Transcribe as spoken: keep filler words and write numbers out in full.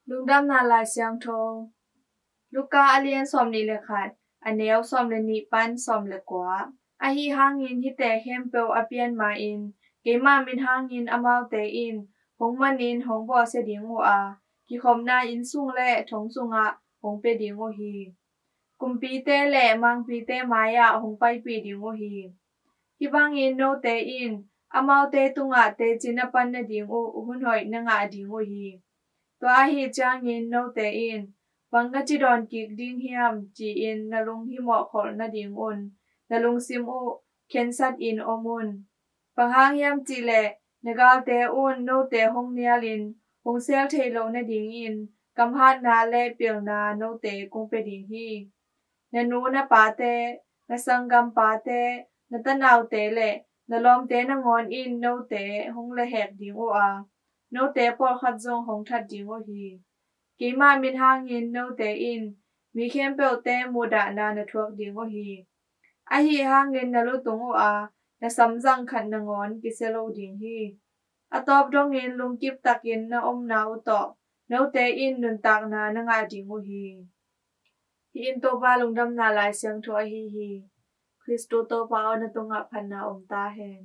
Lungdamna Lai Siangtho. Luka a lian sawmnih le khat, a neu sawm le nih pan sawm le kua. Ahi hangin hihte khempeuh a pian ma-in, keima min hangin amaute in hong manin hong bawlsia ding uh a, kikhopna inn sung le thong sungah hong pia ding uh hi. Kumpite le mangpite mai-ah hong paipih ding uh hi. Hih bangin note in amaute tungah teci na pan nading uh hun hoih na ngah ding uh hi. Tua ahih ciangin note in, "Bang ka ci dawn kik ding hiam?" ci-in na lunghimawh kholh nadingun na lungsim uh khensatin om un. Bang hang hiam cih leh na galte un note hong nialin hong sel thei loh nadingin kamhatna le pilna note kong pia ding hi. Na nu na pate, na sanggampate, na tanaute le na lawmte nangawn in note hong lehhek ding uh a, note pawlkhat zong hong that ding uh hi. Keima min hangin note in mi khempeuhte muhdahna na thuak ding uh hi. Ahi hangin na lutung uh a, na samzang khat nangawn kisia lo ding hi. A tawp dongin lungkip takin na omna uh tawh note in nuntakna na ngah ding uh hi. Hih in Topa Lungdamna Lai Siangtho ahi hi. Khristu Topa aw, na tungah phatna om ta hen.